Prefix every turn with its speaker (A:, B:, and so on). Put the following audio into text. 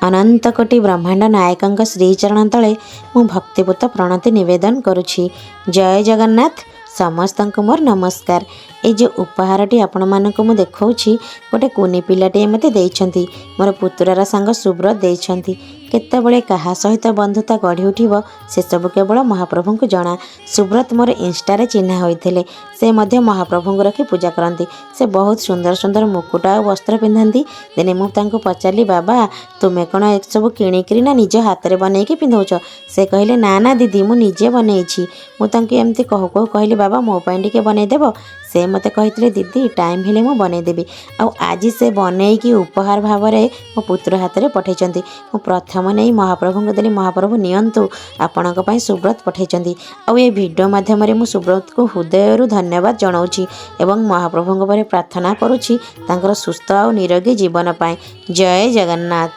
A: ଅନନ୍ତ କୋଟି ବ୍ରହ୍ମାଣ୍ଡ ନାୟକଙ୍କ ଶ୍ରୀଚରଣ ତଳେ ମୁଁ ଭକ୍ତିପୂତ ପ୍ରଣତି ନିବେଦନ କରୁଛି। ଜୟ ଜଗନ୍ନାଥ। ସମସ୍ତଙ୍କୁ ମୋର ନମସ୍କାର। ଏଇ ଯେଉଁ ଉପହାରଟି ଆପଣମାନଙ୍କୁ ମୁଁ ଦେଖାଉଛି, ଗୋଟେ କୁନି ପିଲାଟିଏ ମୋତେ ଦେଇଛନ୍ତି। ମୋର ପୁତୁରାର ସାଙ୍ଗ ସୁବ୍ରତ ଦେଇଛନ୍ତି। କେତେବେଳେ କାହା ସହିତ ବନ୍ଧୁତା ଗଢ଼ି ଉଠିବ, ସେସବୁ କେବଳ ମହାପ୍ରଭୁଙ୍କୁ ଜଣା। ସୁବ୍ରତ ମୋର ଇନଷ୍ଟାରେ ଚିହ୍ନା ହୋଇଥିଲେ। ସେ ମଧ୍ୟ ମହାପ୍ରଭୁଙ୍କୁ ରଖି ପୂଜା କରନ୍ତି। ସେ ବହୁତ ସୁନ୍ଦର ସୁନ୍ଦର ମୁକୁଟ ଆଉ ବସ୍ତ୍ର ପିନ୍ଧନ୍ତି। ଦିନେ ମୁଁ ତାଙ୍କୁ ପଚାରିଲି, "ବାବା, ତୁମେ କ'ଣ ଏସବୁ କିଣିକିରି ନା ନିଜ ହାତରେ ବନେଇକି ପିନ୍ଧଉଛ?" ସେ କହିଲେ, "ନା ନା ଦିଦି, ମୁଁ ନିଜେ ବନେଇଛି।" ମୁଁ ତାଙ୍କୁ ଏମିତି କହୁ କହୁ କହିଲି, "ବାବା, ମୋ ପାଇଁ ଟିକେ ବନେଇଦେବ?" ସେ ମୋତେ କହିଥିଲେ, "ଦିଦି, ଟାଇମ୍ ହେଲେ ମୁଁ ବନେଇଦେବି।" ଆଉ ଆଜି ସେ ବନେଇକି ଉପହାର ଭାବରେ ମୋ ପୁତୁରା ହାତରେ ପଠାଇଛନ୍ତି। ମୁଁ ପ୍ରଥମ ନେଇ ମହାପ୍ରଭୁଙ୍କୁ ଦେଲି। "ମହାପ୍ରଭୁ, ନିଅନ୍ତୁ, ଆପଣଙ୍କ ପାଇଁ ସୁବ୍ରତ ପଠାଇଛନ୍ତି।" ଆଉ ଏ ଭିଡ଼ିଓ ମାଧ୍ୟମରେ ମୁଁ ସୁବ୍ରତକୁ ହୃଦୟରୁ ଧନ୍ୟବାଦ ଜଣାଉଛି ଏବଂ ମହାପ୍ରଭୁଙ୍କ ପାଖରେ ପ୍ରାର୍ଥନା କରୁଛି ତାଙ୍କର ସୁସ୍ଥ ଆଉ ନିରୋଗୀ ଜୀବନ ପାଇଁ। ଜୟ ଜଗନ୍ନାଥ।